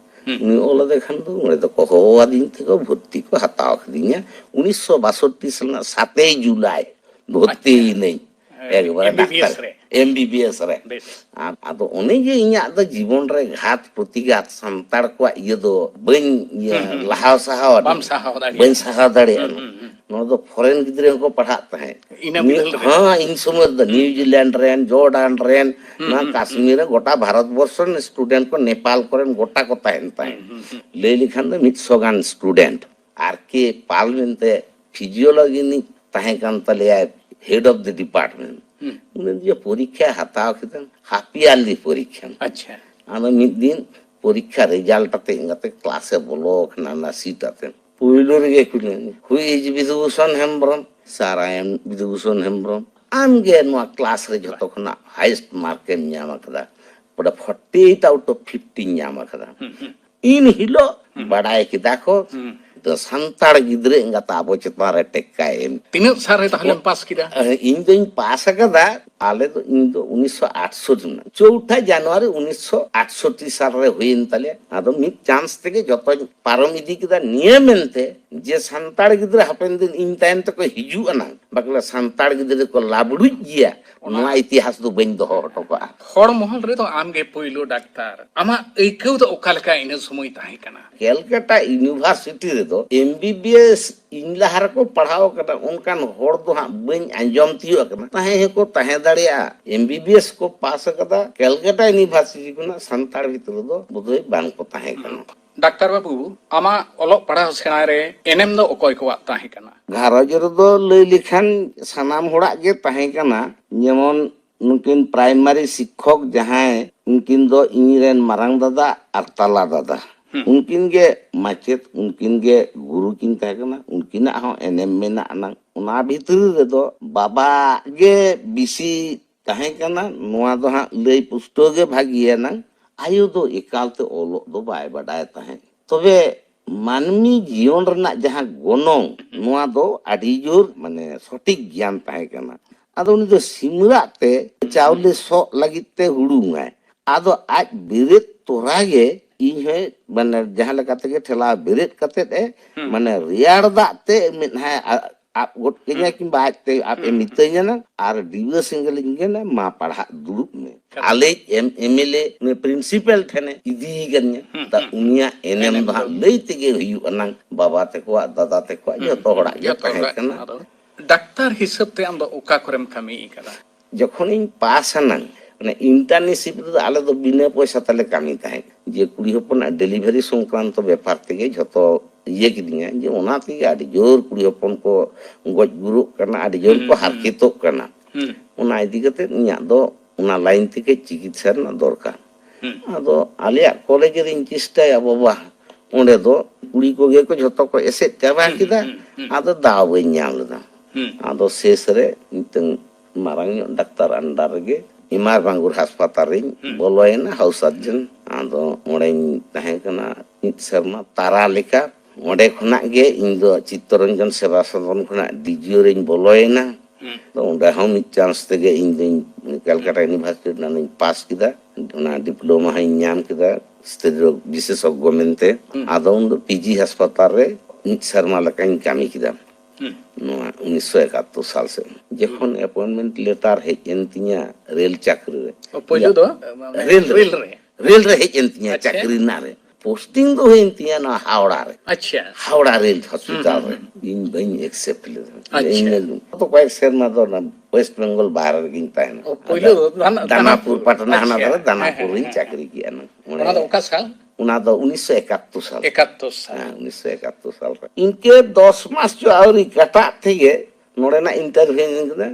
ᱦᱩᱸ᱾ ᱩᱱᱤ ᱚᱞ ᱟᱫᱮ ᱠᱷᱟᱱ ᱫᱚ ᱚᱸᱰᱮ ᱫᱚᱠᱚ ᱦᱚᱦᱚ ᱟᱹᱫᱤᱧ ᱛᱮᱠᱚ ᱵᱷᱚᱨᱛᱤ ᱠᱚ ᱦᱟᱛᱟᱣ ᱠᱤᱫᱤᱧᱟ᱾ ᱩᱱᱤᱥᱥᱚ ᱵᱟᱥᱚᱴᱴᱤ ᱥᱟᱞ ᱨᱮᱱᱟᱜ ᱥᱟᱛᱮᱭ ᱡᱩᱞᱟᱭ ᱵᱷᱚᱨᱛᱤ ᱟᱪᱪᱷᱟ᱾ ᱭᱮᱱᱟᱹᱧ᱾ ᱦᱮᱸ, ᱮᱠᱵᱟᱨᱮ M B B S doctor. ᱨᱮ᱾ ᱮᱢ ᱵᱤ ᱵᱤ ᱮᱥ ᱨᱮ᱾ ᱵᱮᱥ᱾ ᱟᱨ ᱟᱫᱚ ᱚᱱᱮ ᱡᱮ ᱤᱧᱟᱹᱜ ᱫᱚ ᱡᱤᱵᱚᱱ ᱨᱮ ᱜᱷᱟᱛ ᱯᱨᱚᱛᱤᱜᱷᱟᱛ, ᱥᱟᱱᱛᱟᱲ ᱠᱚᱣᱟᱜ ᱤᱭᱟᱹ ᱫᱚ ᱵᱟᱹᱧ ᱤᱭᱟᱹ ᱦᱩᱸ, ᱦᱩᱸ, ᱦᱩᱸ᱾ ᱞᱟᱦᱟᱣ ᱥᱟᱦᱟᱣ ᱵᱟᱢ ᱟᱹᱰᱤ, ᱥᱟᱦᱟᱣ ᱫᱟᱲᱮᱭᱟᱜᱼᱟ᱾ ᱵᱟᱹᱧ ᱥᱟᱦᱟᱣ ᱫᱟᱲᱮᱭᱟᱜᱼᱟ᱾ ᱦᱩᱸ, ᱦᱩᱸ, ᱦᱩᱸ᱾ ᱱᱚᱣᱟ ᱫᱚ ᱯᱷᱚᱨᱮᱱ ᱜᱤᱫᱽᱨᱟᱹ ᱦᱚᱸᱠᱚ ᱯᱟᱲᱦᱟᱜ ᱛᱟᱦᱮᱸᱫ᱾ ᱤᱱᱟᱹ ᱱᱤᱭᱟᱹ-, ᱵᱤᱫᱟᱹᱞ ᱨᱮ᱾ ᱦᱮᱸ, ᱤᱧ ᱥᱚᱢᱚᱭ ᱫᱚ ᱱᱤᱭᱩᱡᱤᱞᱮᱱᱰ ᱨᱮᱱ, ᱡᱚᱨᱰᱟᱱ ᱨᱮᱱ, ᱦᱩᱸ, ᱱᱚᱣᱟ ᱦᱩᱸ, ᱦᱩᱸ᱾ ᱠᱟᱥᱢᱤᱨ ᱨᱮ ᱜᱚᱴᱟ ᱵᱷᱟᱨᱚᱛ ᱵᱚᱨᱥᱚ ᱨᱮᱱ ᱥᱴᱩᱰᱮᱱᱴ ᱠᱚ, ᱱᱮᱯᱟᱞ ᱠᱚᱨᱮᱱ ᱜᱚᱴᱟ ᱠᱚ ᱛᱟᱦᱮᱱ ᱛᱟᱦᱮᱸᱫ᱾ ᱦᱩᱸ, ᱦᱩᱸ, ᱦᱩᱸ᱾ ᱞᱟᱹᱭ ᱞᱮᱠᱷᱟᱱ ᱫᱚ ᱢᱤᱫ ᱥᱚ ᱜᱟᱱ ᱥᱴᱩᱰᱮᱱᱴ᱾ ᱟᱨ ᱠᱮ ᱯᱟᱞ ᱢᱮᱱᱛᱮ ᱯᱷᱤᱡᱤᱭᱳᱞᱚᱡᱤ ᱨᱤᱱᱤᱡ ᱛᱟᱦᱮᱸ ᱠᱟᱱ ᱛᱟᱞᱮᱭᱟᱭ, ᱦᱮᱰ ᱚᱯᱷ ᱫᱟ ᱰᱤᱯᱟᱨᱴᱢᱮᱱᱴ᱾ ᱦᱩᱸ᱾ ᱩᱱᱤ ᱡᱮ ᱯᱚᱨᱤᱠᱠᱷᱟ ᱦᱟᱛᱟᱣ ᱠᱮᱫᱟ, ᱦᱟᱯ ᱤᱭᱟᱨᱞᱤ ᱯᱚᱨᱤᱠᱠᱷᱟ᱾ ᱟᱪᱪᱷᱟ᱾ ᱟᱫᱚ ᱢᱤᱫ ᱫᱤᱱ ᱯᱚᱨᱤᱠᱠᱷᱟ ᱨᱮᱡᱟᱞᱴ ᱟᱛᱮ ᱤᱧ ᱜᱟᱛᱮ ᱠᱞᱟᱥ ᱮ ᱵᱚᱞᱚ ᱟᱠᱟᱱᱟ, ᱚᱱᱟ ᱥᱤᱴ ᱟᱛᱮ᱾ ᱯᱩᱭᱞᱩ ᱨᱮᱜᱮ ᱠᱩᱞᱤ, "Who is ᱵᱤᱫᱷᱩᱵᱷᱩᱥᱚᱱ Hembrom?" "Sir, I am ᱵᱤᱫᱷᱩᱵᱷᱩᱥᱚᱱ Hembrom." "ᱟᱢ ᱜᱮ ᱱᱚᱣᱟ ᱠᱞᱟᱥ ᱨᱮ ᱡᱷᱚᱛᱚ ᱠᱷᱚᱱᱟᱜ ᱦᱟᱭᱮᱥᱴ ᱢᱟᱨᱠ ᱮᱢ ᱧᱟᱢ ᱟᱠᱟᱫᱟ, ᱯᱩᱨᱟᱹ forty eight out of fifty ᱧᱟᱢ ᱟᱠᱟᱫᱟ᱾ ᱦᱩᱸ, ᱦᱩᱸ᱾ ᱤᱱ ᱦᱤᱞᱳᱜ ᱦᱩᱸ᱾ ᱵᱟᱰᱟᱭ ᱠᱮᱫᱟ ᱠᱚ, ᱦᱩᱸ᱾ ᱫᱚ ᱥᱟᱱᱛᱟᱲ ᱜᱤᱫᱽᱨᱟᱹ ᱮᱸᱜᱟᱛ ᱟᱵᱚ ᱪᱮᱛᱟᱱ ᱨᱮ ᱴᱮᱠᱠᱟᱭ ᱮᱢ᱾ ᱛᱤᱱᱟᱹᱜ ᱥᱟᱞ ᱨᱮ ᱛᱟᱦᱞᱮᱢ ᱯᱟᱥ ᱠᱮᱫᱟ? ᱤᱧ ᱫᱚᱧ ᱯᱟᱥ ᱟᱠᱟᱫᱟ, ᱟᱞᱮ ᱫᱚ, ᱤᱧ ᱫᱚ ᱩᱱᱤᱥᱥᱚ ᱟᱴᱥᱚᱴᱴᱤ ᱨᱮᱱᱟᱜ, ᱪᱳᱣᱴᱷᱟ ᱡᱟᱱᱩᱣᱟᱨᱤ ᱩᱱᱤᱥᱥᱚ ᱟᱴᱥᱚᱴᱴᱤ ᱥᱟᱞ ᱨᱮ ᱦᱩᱭᱮᱱ ᱛᱟᱞᱮᱭᱟ᱾ ᱟᱫᱚ ᱢᱤᱫ ᱪᱟᱱᱥ ᱛᱮᱜᱮ ᱡᱚᱛᱚᱧ ᱯᱟᱨᱚᱢ ᱤᱫᱤ ᱠᱮᱫᱟ, ᱱᱤᱭᱟᱹ ᱢᱮᱱᱛᱮ ᱡᱮ ᱥᱟᱱᱛᱟᱲ ᱜᱤᱫᱽᱨᱟᱹ ᱦᱟᱯᱮᱱ ᱫᱤᱱ ᱤᱧ ᱛᱟᱭᱚᱢ ᱛᱮᱠᱚ ᱦᱤᱡᱩᱜ ᱟᱱᱟᱝ, ᱵᱟᱠᱞᱟ ᱥᱟᱱᱛᱟᱲ ᱜᱤᱫᱽᱨᱟᱹ ᱠᱚ ᱞᱟᱵᱲᱩᱡ ᱜᱮᱭᱟ, ᱚᱱᱟ ᱱᱚᱣᱟ ᱤᱛᱤᱦᱟᱥ ᱫᱚ ᱵᱟᱹᱧ ᱫᱚᱦᱚ ᱦᱚᱴᱚ ᱠᱟᱜᱼᱟ᱾ ᱦᱚᱲ ᱢᱚᱦᱚᱞ ᱨᱮᱫᱚ ᱟᱢ ᱜᱮ ᱯᱳᱭᱞᱳ ᱰᱟᱠᱛᱟᱨ᱾ ᱟᱢᱟᱜ ᱟᱹᱭᱠᱟᱹᱣ ᱫᱚ ᱚᱠᱟ ᱞᱮᱠᱟ ᱤᱱᱟᱹ ᱥᱚᱢᱚᱭ ᱛᱟᱦᱮᱸ ᱠᱟᱱᱟ? ᱠᱮᱞᱠᱟᱴᱟ ᱤᱭᱩᱱᱤᱵᱷᱟᱨᱥᱤᱴᱤ ᱨᱮᱫᱚ ᱮᱢ ᱵᱤ ᱵᱤ ᱮᱥ ᱤᱧ ᱞᱟᱦᱟ ᱨᱮᱠᱚ ᱯᱟᱲᱦᱟᱣ ᱟᱠᱟᱫᱟ, ᱚᱱᱠᱟᱱ ᱦᱚᱲ ᱫᱚ ᱦᱟᱸᱜ ᱵᱟᱹᱧ ᱟᱸᱡᱚᱢ ᱛᱤᱭᱳᱜ ᱟᱠᱟᱫᱟ᱾ ᱛᱟᱦᱮᱸ ᱦᱚᱸᱠᱚ ᱛᱟᱦᱮᱸ ᱫᱟᱲᱮᱭᱟᱜᱼᱟ, ᱮᱢ ᱵᱤ ᱵᱤ ᱮᱥ ᱠᱚ ᱯᱟᱥ ᱟᱠᱟᱫᱟ ᱠᱮᱞᱠᱟᱴᱟ ᱤᱭᱩᱱᱤᱵᱷᱟᱨᱥᱤᱴᱤ ᱠᱷᱚᱱᱟᱜ ᱥᱟᱱᱛᱟᱲ ᱵᱷᱤᱛᱨᱤ ᱫᱚ ᱵᱳᱫᱷᱚᱭ ᱵᱟᱝ ᱠᱚ ᱛᱟᱦᱮᱸ ᱠᱟᱱᱟ᱾ ᱰᱟᱠᱛᱟᱨ ᱵᱟᱹᱵᱩ, ᱟᱢᱟᱜ ᱚᱞᱚᱜ ᱯᱟᱲᱦᱟᱣ ᱥᱮᱬᱟ ᱨᱮ ᱮᱱᱮᱢ ᱫᱚ ᱚᱠᱚᱭ ᱠᱚᱣᱟᱜ ᱛᱟᱦᱮᱸ ᱠᱟᱱᱟ? ᱜᱷᱟᱨᱚᱸᱡᱽ ᱨᱮᱫᱚ ᱞᱟᱹᱭ ᱞᱮᱠᱷᱟᱱ ᱥᱟᱱᱟᱢ ᱦᱚᱲᱟᱜ ᱜᱮ ᱛᱟᱦᱮᱸ ᱠᱟᱱᱟ᱾ ᱡᱮᱢᱚᱱ ᱱᱩᱠᱤᱱ ᱯᱨᱟᱭᱢᱟᱨᱤ ᱥᱤᱠᱠᱷᱚᱠ ᱡᱟᱦᱟᱸᱭ, ᱩᱱᱠᱤᱱ ᱫᱚ ᱤᱧ ᱨᱮᱱ ᱢᱟᱨᱟᱝ ᱫᱟᱫᱟ ᱟᱨ ᱛᱟᱞᱟ ᱫᱟᱫᱟ᱾ ᱦᱩᱸ᱾ ᱩᱱᱠᱤᱱ ᱜᱮ ᱢᱟᱪᱮᱫ, ᱩᱱᱠᱤᱱ ᱜᱮ ᱜᱩᱨᱩ ᱠᱤᱱ ᱛᱟᱦᱮᱸ ᱠᱟᱱᱟ᱾ ᱩᱱᱠᱤᱱᱟᱜ ᱦᱚᱸ ᱮᱱᱮᱢ ᱢᱮᱱᱟᱜ ᱟᱱᱟᱝ᱾ ᱚᱱᱟ ᱵᱷᱤᱛᱨᱤ ᱨᱮᱫᱚ ᱵᱟᱵᱟ ᱜᱮ ᱵᱮᱥᱤ ᱛᱟᱦᱮᱸ ᱠᱟᱱᱟ᱾ ᱱᱚᱣᱟ ᱫᱚ ᱦᱟᱸᱜ ᱞᱟᱹᱭ ᱯᱩᱥᱴᱟᱹᱣ ᱜᱮ ᱵᱷᱟᱹᱜᱤᱭᱟᱱᱟᱝ᱾ ᱟᱭᱳ ᱫᱚ ᱮᱠᱟᱞᱛᱮ ᱚᱞᱚᱜ ᱫᱚ ᱵᱟᱭ ᱵᱟᱰᱟᱭ ᱛᱟᱦᱮᱸᱫ᱾ ᱛᱚᱵᱮ ᱢᱟᱹᱱᱢᱤ ᱡᱤᱭᱚᱱ ᱨᱮᱱᱟᱜ ᱡᱟᱦᱟᱸ ᱜᱚᱱᱚᱝ, ᱱᱚᱣᱟ ᱫᱚ ᱟᱹᱰᱤ ᱡᱳᱨ, ᱢᱟᱱᱮ, ᱥᱚᱴᱷᱤᱠ ᱜᱮᱭᱟᱱ ᱛᱟᱦᱮᱸ ᱠᱟᱱᱟ᱾ ᱟᱫᱚ ᱩᱱᱤ ᱫᱚ ᱥᱤᱢᱨᱟᱜ ᱛᱮ ᱪᱟᱣᱞᱮ ᱥᱚᱜ ᱞᱟᱹᱜᱤᱫ ᱛᱮ ᱦᱩᱲᱩᱝᱟᱭ᱾ ᱟᱫᱚ ᱟᱡ ᱵᱮᱨᱮᱫ ᱛᱚᱨᱟ ᱜᱮ ᱤᱧ ᱦᱚᱸᱭ, ᱢᱟᱱᱮ, ᱡᱟᱦᱟᱸ ᱞᱮᱠᱟ ᱛᱮᱜᱮ ᱴᱷᱮᱞᱟᱣ ᱵᱮᱨᱮᱫ ᱠᱟᱛᱮᱫ ᱮ, ᱦᱩᱸ᱾ ᱢᱟᱱᱮ, ᱨᱮᱭᱟᱲ ᱫᱟᱜ ᱛᱮ ᱢᱮᱫᱦᱟᱭ ᱟ-, ᱟᱵ ᱜᱚᱫ ᱠᱟᱹᱧᱟ, ᱦᱩᱸ᱾ ᱠᱤᱝᱵᱟ ᱟᱡ ᱛᱮ ᱟᱵ ᱮ ᱦᱩᱸ᱾ ᱢᱤᱛᱟᱹᱧᱟ ᱱᱟᱝ, ᱟᱨ ᱰᱤᱵᱟᱹ ᱥᱮᱸᱜᱮᱞ ᱤᱧ ᱜᱮ ᱱᱟ, "ᱢᱟ ᱯᱟᱲᱦᱟᱜ ᱫᱩᱲᱩᱵ ᱢᱮ᱾" ᱠᱟᱛᱷᱟ᱾ ᱟᱞᱮᱭᱤᱡ ᱮᱢ-, ᱮᱢ ᱮᱞ ᱮ, ᱩᱱᱤ ᱯᱨᱤᱱᱥᱤᱯᱟᱞ ᱴᱷᱮᱱᱮ ᱤᱫᱤᱭᱮ ᱠᱟᱹᱧᱟ᱾ ᱦᱩᱸ, ᱛᱟ ᱦᱩᱸ᱾ ᱩᱱᱤᱭᱟᱜ ᱮᱱᱮᱢ ᱮᱱᱮᱢ ᱫᱚ ᱦᱟᱸᱜ ᱫᱚ᱾ ᱞᱟᱹᱭ ᱛᱮᱜᱮ ᱦᱩᱭᱩᱜᱼᱟ ᱱᱟᱝ, ᱵᱟᱵᱟ ᱛᱟᱠᱚᱣᱟᱜ, ᱫᱟᱫᱟ ᱛᱟᱠᱚᱣᱟᱜ, ᱦᱩᱸ, ᱡᱚᱛᱚ ᱦᱚᱲᱟᱜ ᱜᱮ ᱡᱚᱛᱚ ᱛᱟᱦᱮᱸ ᱦᱚᱲᱟᱜ ᱠᱟᱱᱟ᱾ ᱟᱫᱚ ᱰᱟᱠᱛᱟᱨ ᱦᱤᱥᱟᱹᱵ ᱛᱮ ᱟᱢ ᱫᱚ ᱚᱠᱟ ᱠᱚᱨᱮᱢ ᱠᱟᱹᱢᱤ ᱠᱟᱫᱟ? ᱡᱚᱠᱷᱚᱱᱤᱧ ᱯᱟᱥ ᱟᱱᱟᱝ, ᱚᱱᱟ ᱤᱱᱴᱟᱨᱱᱥᱤᱯ ᱨᱮᱫᱚ ᱟᱞᱮ ᱫᱚ ᱵᱤᱱᱟᱹ ᱯᱚᱭᱥᱟ ᱛᱮᱞᱮ ᱠᱟᱹᱢᱤ ᱛᱟᱦᱮᱸᱫ᱾ ᱡᱮ ᱠᱩᱲᱤ ᱦᱚᱯᱚᱱᱟᱜ ᱰᱮᱞᱤᱵᱷᱟᱨᱤ ᱥᱚᱝᱠᱨᱟᱱᱛᱚ ᱵᱮᱯᱟᱨ ᱛᱮᱜᱮ ᱡᱷᱚᱛᱚ ᱤᱭᱟᱹ ᱠᱤᱫᱤᱧᱟ, ᱡᱮ ᱚᱱᱟ ᱛᱮᱜᱮ ᱟᱹᱰᱤ ᱡᱳᱨ ᱠᱩᱲᱤ ᱦᱚᱯᱚᱱ ᱠᱚ ᱜᱚᱡ ᱜᱩᱨᱩᱜ ᱠᱟᱱᱟ, ᱟᱹᱰᱤ ᱡᱳᱨ ᱠᱚ ᱦᱩᱸ, ᱦᱩᱸ᱾ ᱦᱟᱨᱠᱮᱛᱚᱜ ᱠᱟᱱᱟ᱾ ᱦᱩᱸ᱾ ᱚᱱᱟ ᱤᱫᱤ ᱠᱟᱛᱮ ᱤᱧᱟᱹᱜ ᱫᱚ ᱚᱱᱟ ᱞᱟᱭᱤᱱ ᱛᱮᱜᱮ ᱪᱤᱠᱤᱛᱥᱟ ᱨᱮᱱᱟᱜ ᱫᱚᱨᱠᱟᱨ᱾ ᱦᱩᱸ᱾ ᱟᱫᱚ ᱟᱞᱮᱭᱟᱜ ᱠᱚᱞᱮᱡᱽ ᱨᱤᱧ ᱪᱮᱥᱴᱟᱭᱟ, ᱵᱟᱵᱟ, ᱚᱸᱰᱮ ᱫᱚ ᱠᱩᱲᱤ ᱠᱚᱜᱮ ᱠᱚ ᱡᱷᱚᱛᱚ ᱠᱚ ᱮᱥᱮᱫ ᱪᱟᱵᱟ ᱦᱩᱸ, ᱠᱮᱫᱟ᱾ ᱦᱩᱸ, ᱦᱩᱸ᱾ ᱟᱫᱚ ᱫᱟᱣ ᱵᱟᱹᱧ ᱧᱟᱢ ᱞᱮᱫᱟ᱾ ᱦᱩᱸ᱾ ᱟᱫᱚ ᱥᱮᱥ ᱨᱮ ᱢᱤᱫᱴᱟᱝ ᱢᱟᱨᱟᱝ ᱧᱚᱜ ᱰᱟᱠᱛᱟᱨ under ᱨᱮᱜᱮ ᱤᱢᱟᱨ ᱵᱟᱝᱜᱩᱨ ᱦᱟᱥᱯᱟᱛᱟᱞ ᱨᱤᱧ ᱦᱩᱸ᱾ ᱵᱚᱞᱚᱭᱮᱱᱟ, house surgeon᱾ ᱟᱫᱚ ᱚᱸᱰᱮᱧ ᱛᱟᱦᱮᱸ ᱠᱟᱱᱟ ᱢᱤᱫ ᱥᱮᱨᱢᱟ ᱛᱟᱨᱟ ᱞᱮᱠᱟ᱾ ᱚᱸᱰᱮ ᱠᱷᱚᱱᱟᱜ ᱜᱮ ᱤᱧ ᱫᱚ ᱪᱤᱛᱛᱚᱨᱚᱧᱡᱚᱱ ᱥᱮᱵᱟ ᱥᱚᱫᱚᱱ ᱠᱷᱚᱱᱟᱜ D G O ᱨᱤᱧ ᱵᱚᱞᱚᱭᱮᱱᱟ᱾ ᱦᱩᱸ᱾ ᱛᱚ ᱚᱸᱰᱮ ᱦᱚᱸ ᱢᱤᱫ chance ᱛᱮᱜᱮ ᱤᱧ ᱫᱚᱧ Calcutta University ᱨᱮᱱᱟᱜ ᱤᱧ ᱯᱟᱥ ᱠᱮᱫᱟ᱾ ᱚᱱᱟ diploma ᱦᱚᱸᱧ ᱧᱟᱢ ᱠᱮᱫᱟ ᱥᱛᱨᱤ ᱨᱳᱜᱽ ᱵᱤᱥᱮᱥᱚᱜᱽᱜᱚ ᱢᱮᱱᱛᱮ᱾ ᱦᱩᱸ᱾ ᱟᱫᱚ ᱩᱱ ᱫᱚ P G ᱦᱟᱥᱯᱟᱛᱟᱞ ᱨᱮ ᱢᱤᱫ ᱥᱮᱨᱢᱟ ᱞᱮᱠᱟᱧ ᱠᱟᱹᱢᱤ ᱠᱮᱫᱟ᱾ ᱦᱩᱸ᱾ ᱱᱚᱣᱟ ᱩᱱᱤᱥᱥᱚ ᱮᱠᱟᱛᱛᱳᱨ ᱥᱟᱞ ᱥᱮᱫ ᱡᱚᱠᱷᱚᱱ appointment letter ᱦᱮᱡ ᱮᱱ ᱛᱤᱧᱟ ᱨᱮᱞ ᱪᱟᱹᱠᱨᱤ ᱨᱮ᱾ ᱚ, ᱯᱳᱭᱞᱳ ᱫᱚ, ᱢᱟᱱᱮ, ᱨᱮᱞ ᱨᱮ᱾ ᱨᱮᱞ ᱨᱮ᱾ ᱨᱮᱞ ᱨᱮ ᱦᱮᱡ ᱮᱱ ᱛᱤᱧᱟ ᱟᱪᱪᱷᱟ᱾ ᱪᱟᱹᱠᱨᱤ ᱨᱮᱱᱟᱜ ᱨᱮ᱾ Posting ᱫᱚ ᱦᱩᱭᱮᱱ ᱛᱤᱧᱟ ᱱᱚᱣᱟ ᱦᱟᱣᱲᱟ ᱨᱮ᱾ ᱟᱪᱪᱷᱟ᱾ ᱦᱟᱣᱲᱟ ᱨᱮᱞ ᱦᱚᱥᱯᱤᱴᱟᱞ ᱦᱩᱸ, ᱨᱮ᱾ ᱦᱩᱸ, ᱦᱩᱸ᱾ ᱤᱧ ᱵᱟᱹᱧ accept ᱞᱮᱫᱟ᱾ ᱟᱪᱪᱷᱟ᱾ ᱤᱧ ᱫᱚ ᱜᱚᱛᱚ ᱠᱚᱭᱮᱠ ᱥᱮᱨᱢᱟ ᱫᱚ ᱚᱱᱟ West Bengal ᱵᱟᱦᱨᱮ ᱨᱮᱜᱤᱧ ᱛᱟᱦᱮᱱᱟ᱾ ᱚ, ᱯᱳᱭᱞᱳ ᱟᱫᱚ ᱫᱚ ᱫᱟᱱᱟ-, ᱫᱟᱱᱟᱯᱩᱨ, ᱫᱟᱱᱟᱯᱩᱨ᱾ ᱯᱟᱴᱱᱟ ᱦᱟᱱᱟ ᱟᱪᱪᱷᱟ᱾ ᱫᱷᱟᱨᱮ, ᱦᱮᱸ, ᱫᱟᱱᱟᱯᱩᱨ ᱦᱮᱸ, ᱨᱤᱧ ᱦᱮᱸ᱾ ᱪᱟᱹᱠᱨᱤ ᱠᱮᱜᱼᱟ ᱱᱟᱝ᱾ ᱚᱱᱟ ᱫᱚ ᱚᱠᱟ ᱥᱟᱞ? ᱚᱱᱟ ᱫᱚ ᱩᱱᱤᱥᱥᱚ ᱮᱠᱟᱛᱛᱳᱨ ᱥᱟᱞ᱾ ᱮᱠᱟᱛᱛᱳᱨ ᱥᱟᱞ᱾ ᱦᱮᱸ, ᱩᱱᱤᱥᱥᱚ ᱮᱠᱟᱛᱛᱳᱨ ᱥᱟᱞ ᱨᱮ᱾ ᱤᱱᱠᱟᱹ ᱫᱚᱥ ᱢᱟᱥ ᱪᱚ ᱟᱹᱣᱨᱤ ᱠᱟᱴᱟᱜ ᱛᱮᱜᱮ ᱱᱚᱰᱮᱱᱟᱜ interview ᱤᱧ ᱠᱮᱫᱟ᱾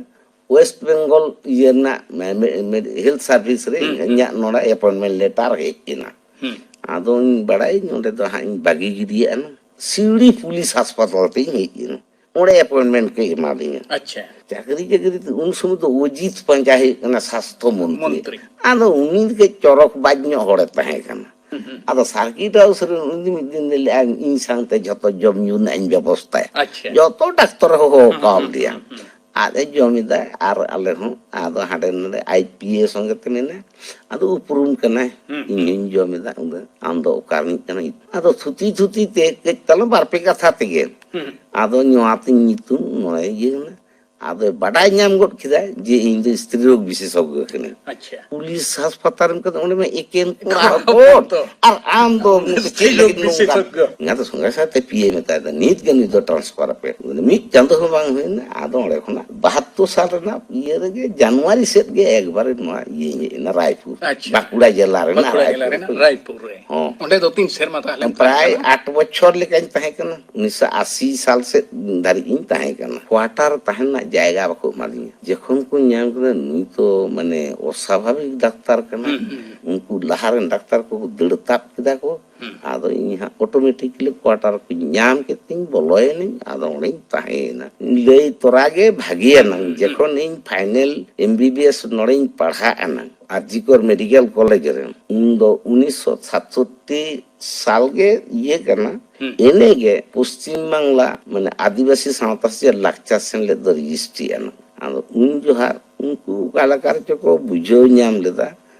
West Bengal ᱤᱭᱟᱹ ᱨᱮᱱᱟᱜ ᱢᱮ-, ᱢᱮ-, ᱢᱮ-, health service ᱨᱮ ᱦᱩᱸ, ᱦᱩᱸ᱾ ᱤᱧᱟᱹᱜ ᱱᱚᱰᱮ appointment letter ᱦᱮᱡ ᱮᱱᱟ᱾ ᱦᱩᱸ᱾ ᱟᱫᱚᱧ ᱵᱟᱲᱟᱭᱟᱹᱧ ᱱᱚᱰᱮ ᱫᱚ ᱦᱟᱸᱜ ᱤᱧ ᱵᱟᱹᱜᱤ ᱜᱤᱰᱤᱭᱟᱜᱼᱟ ᱱᱟᱝ᱾ ᱥᱤᱣᱲᱤ ᱯᱩᱞᱤᱥ ᱦᱟᱥᱯᱟᱛᱟᱞ ᱛᱮᱧ ᱦᱮᱡ ᱮᱱᱟ᱾ ᱚᱸᱰᱮ appointment ᱠᱚ ᱮᱢᱟᱫᱤᱧᱟ᱾ ᱟᱪᱪᱷᱟ᱾ ᱪᱟᱹᱠᱨᱤ ᱪᱟᱹᱠᱨᱤ ᱛᱮ ᱩᱱ ᱥᱚᱢᱚᱭ ᱫᱚ ᱚᱡᱤᱛ ᱯᱟᱸᱡᱟ ᱦᱩᱭᱩᱜ ᱠᱟᱱᱟ, ᱥᱟᱥᱛᱷᱚ ᱢᱚᱱᱛᱨᱤ᱾ ᱢᱚᱱᱛᱨᱤ᱾ ᱟᱫᱚ ᱩᱱᱤ ᱜᱮ ᱪᱚᱨᱚᱠ ᱵᱟᱡᱽ ᱧᱚᱜ ᱦᱚᱲᱮ ᱛᱟᱦᱮᱸ ᱠᱟᱱᱟ᱾ ᱦᱩᱸ, ᱦᱩᱸ᱾ ᱟᱫᱚ circuit house ᱨᱮ ᱩᱱᱤ ᱢᱤᱫ ᱫᱤᱱ ᱞᱟᱹᱭ ᱞᱮᱫᱼᱟ, "ᱤᱧ ᱥᱟᱶᱛᱮ ᱡᱷᱚᱛᱚ ᱡᱚᱢ ᱧᱩ ᱨᱮᱱᱟᱜ ᱤᱧ ᱵᱮᱵᱚᱥᱛᱷᱟᱭᱟ᱾" ᱟᱪᱪᱷᱟ᱾ ᱡᱚᱛᱚ ᱰᱟᱠᱛᱚᱨ ᱦᱚᱸ ᱦᱚᱦᱚ ᱦᱩᱸ, ᱠᱟᱣ ᱦᱩᱸ, ᱞᱮᱭᱟ᱾ ᱦᱩᱸ, ᱦᱩᱸ᱾ ᱟᱡ ᱮ ᱡᱚᱢ ᱮᱫᱟ ᱟᱨ ᱟᱞᱮ ᱦᱚᱸ᱾ ᱟᱫᱚ ᱦᱟᱸᱰᱮ ᱱᱚᱰᱮ I P A ᱥᱚᱸᱜᱮ ᱛᱮ ᱢᱮᱱᱟᱭᱟ, ᱟᱫᱚ ᱩᱯᱨᱩᱢ ᱠᱟᱱᱟᱭ᱾ ᱦᱩᱸ, ᱤᱧ ᱦᱩᱸ᱾ ᱦᱚᱸᱧ ᱡᱚᱢ ᱮᱫᱟ, ᱟᱫᱚ ᱟᱢ ᱫᱚ ᱚᱠᱟ ᱨᱤᱱᱤᱡ ᱠᱟᱱᱟᱢ? ᱟᱫᱚ ᱛᱷᱩᱛᱤ ᱛᱷᱩᱛᱤ ᱛᱮ ᱠᱟᱹᱡ ᱛᱟᱞᱟᱝ ᱵᱟᱨ ᱯᱮ ᱠᱟᱛᱷᱟ ᱛᱮᱜᱮ ᱦᱩᱸ᱾ ᱟᱫᱚ ᱧᱩᱣᱟᱛᱤᱧ ᱧᱩᱛᱩᱢ ᱱᱚᱜᱼᱚᱭ ᱤᱭᱟᱹ ᱮᱱᱟ᱾ ᱟᱫᱚᱭ ᱵᱟᱰᱟᱭ ᱧᱟᱢ ᱜᱚᱫ ᱠᱮᱫᱟ ᱡᱮ ᱤᱧ ᱫᱚ ᱥᱛᱨᱤ ᱨᱳᱜᱽ ᱵᱤᱥᱮᱥᱚᱜᱽᱜᱚ ᱠᱟᱹᱱᱟᱹᱧ᱾ ᱟᱪᱪᱷᱟ᱾ ᱯᱩᱞᱤᱥ ᱦᱟᱥᱯᱟᱛᱟᱞ ᱨᱮᱢ ᱠᱟᱛᱮ ᱚᱸᱰᱮ ᱢᱟ ᱮᱠᱮᱱ ᱠᱚᱲᱟ ᱠᱚᱲᱟ ᱦᱚᱯᱚᱱ᱾ ᱦᱚᱯᱚᱱ ᱛᱚ᱾ ᱟᱨ ᱟᱢ ᱫᱚ ᱟᱢ ᱫᱚ ᱪᱮᱫ ᱥᱛᱨᱤ ᱨᱳᱜᱽ ᱞᱟᱹᱜᱤᱫ ᱱᱚᱝᱠᱟ? ᱵᱤᱥᱮᱥᱚᱜᱽᱜᱚ᱾ ᱚᱱᱟ ᱫᱚ ᱥᱚᱸᱜᱮ ᱥᱟᱶᱛᱮ P A ᱢᱮᱛᱟᱭ ᱫᱟ, "ᱱᱤᱛ ᱜᱮ ᱱᱩᱭ ᱫᱚ transfer ᱟᱯᱮ᱾" ᱢᱤᱫ ᱪᱟᱸᱫᱚ ᱦᱚᱸ ᱵᱟᱝ ᱦᱩᱭᱱᱟ, ᱟᱫᱚ ᱚᱸᱰᱮ ᱠᱷᱚᱱᱟᱜ ᱵᱟᱦᱟᱛᱛᱳᱨ ᱥᱟᱞ ᱨᱮᱱᱟᱜ ᱤᱭᱟᱹ ᱨᱮᱜᱮ ᱡᱟᱱᱩᱣᱟᱨᱤ ᱥᱮᱫ ᱜᱮ ᱮᱠᱵᱟᱨᱮ ᱱᱚᱣᱟ ᱤᱭᱟᱹᱧ ᱦᱮᱡ ᱮᱱᱟ ᱨᱟᱭᱯᱩᱨ᱾ ᱟᱪᱪᱷᱟ᱾ ᱵᱟᱸᱠᱩᱲᱟ ᱡᱮᱞᱟ ᱨᱮᱱᱟᱜ ᱵᱟᱸᱠᱩᱲᱟ ᱡᱮᱞᱟ ᱨᱟᱭᱯᱩᱨ ᱨᱮᱱᱟᱜ ᱠᱷᱚᱱ᱾ ᱨᱟᱭᱯᱩᱨ ᱨᱮ᱾ ᱦᱚᱸ᱾ ᱚᱸᱰᱮ ᱫᱚ ᱛᱤᱱ ᱥᱮᱨᱢᱟ ᱛᱟᱦᱞᱮᱢ ᱛᱟᱦᱮᱸ ᱯᱨᱟᱭ ᱠᱟᱱᱟ? ᱟᱴ ᱵᱚᱪᱷᱚᱨ ᱞᱮᱠᱟᱧ ᱛᱟᱦᱮᱸ ᱠᱟᱱᱟ᱾ ᱩᱱᱤᱥᱥᱚ ᱟᱥᱤ ᱥᱟᱞ ᱥᱮᱫ ᱫᱷᱟᱹᱨᱤᱡ ᱤᱧ ᱛᱟᱦᱮᱸ ᱠᱟᱱᱟ᱾ Quarter ᱛᱟᱦᱮᱸ ᱨᱮᱱᱟᱜ ᱡᱟᱭᱜᱟ ᱵᱟᱠᱚ ᱮᱢᱟᱫᱤᱧᱟ᱾ ᱡᱚᱠᱷᱚᱱ ᱠᱚ ᱧᱟᱢ ᱠᱮᱫᱟ, ᱱᱩᱭ ᱛᱚ ᱢᱟᱱᱮ ᱚᱥᱟᱵᱷᱟᱵᱤᱠ ᱰᱟᱠᱛᱟᱨ ᱠᱟᱱᱟ᱾ ᱦᱩᱸ, ᱦᱩᱸ, ᱦᱩᱸ᱾ ᱩᱱᱠᱩ ᱞᱟᱦᱟ ᱨᱮᱱ ᱰᱟᱠᱛᱟᱨ ᱠᱚ ᱫᱟᱹᱲ ᱛᱟᱵ ᱠᱮᱫᱟ ᱠᱚ᱾ ᱦᱩᱸ᱾ ᱟᱫᱚ ᱤᱧ ᱦᱟᱸᱜ automatically quarter ᱠᱚᱧ ᱧᱟᱢ ᱠᱮᱫ ᱛᱤᱧ ᱵᱚᱞᱚᱭᱮᱱᱟᱹᱧ, ᱟᱫᱚ ᱚᱸᱰᱮᱧ ᱛᱟᱦᱮᱸᱭᱮᱱᱟ᱾ ᱞᱟᱹᱭ ᱛᱚᱨᱟ ᱜᱮ ᱵᱷᱟᱜᱮᱭᱟᱱᱟ᱾ ᱦᱩᱸ, ᱦᱩᱸ᱾ ᱡᱚᱠᱷᱚᱱ ᱤᱧ final M B B S ᱱᱚᱰᱮᱧ ᱯᱟᱲᱦᱟᱜ ᱟᱱᱟ, ᱟᱨ ᱡᱤᱠᱚᱨ ᱢᱮᱰᱤᱠᱮᱞ ᱠᱚᱞᱮᱡᱽ ᱨᱮ, ᱩᱱ ᱫᱚ ᱩᱱᱤᱥᱥᱚ ᱥᱟᱛᱥᱚᱴᱴᱤ ᱥᱟᱞ ᱜᱮ ᱤᱭᱟᱹ ᱠᱟᱱᱟ᱾ ᱦᱩᱸ᱾ ᱮᱱᱮ ᱜᱮ ᱯᱚᱥᱪᱤᱢ ᱵᱟᱝᱞᱟ, ᱢᱟᱱᱮ, ᱟᱹᱫᱤᱵᱟᱹᱥᱤ ᱥᱟᱶᱛᱟ ᱥᱮᱪᱮᱫ ᱞᱟᱠᱪᱟᱨ ᱥᱮᱢᱞᱮᱫ ᱫᱚ ᱨᱮᱡᱤᱥᱴᱨᱤ ᱟᱱᱟ᱾ ᱟᱫᱚ ᱩᱱ ᱡᱚᱦᱟᱨ ᱩᱱᱠᱩ ᱚᱠᱟ ᱞᱮᱠᱟ ᱨᱮᱪᱚ ᱠᱚ ᱵᱩᱡᱷᱟᱹᱣ ᱧᱟᱢ ᱞᱮᱫᱟ